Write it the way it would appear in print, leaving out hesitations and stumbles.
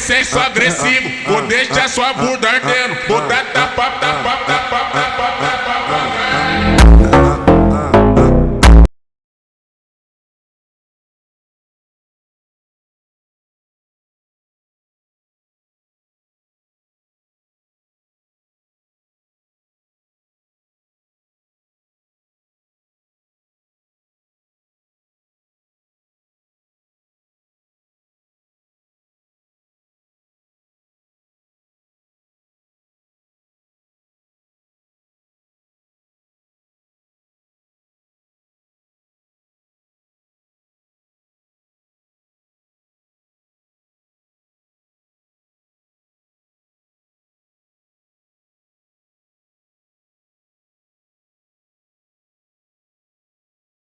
sexo agressivo. Vou deixar sua bunda ardendo. Vou dar tapa, tapa, tapa.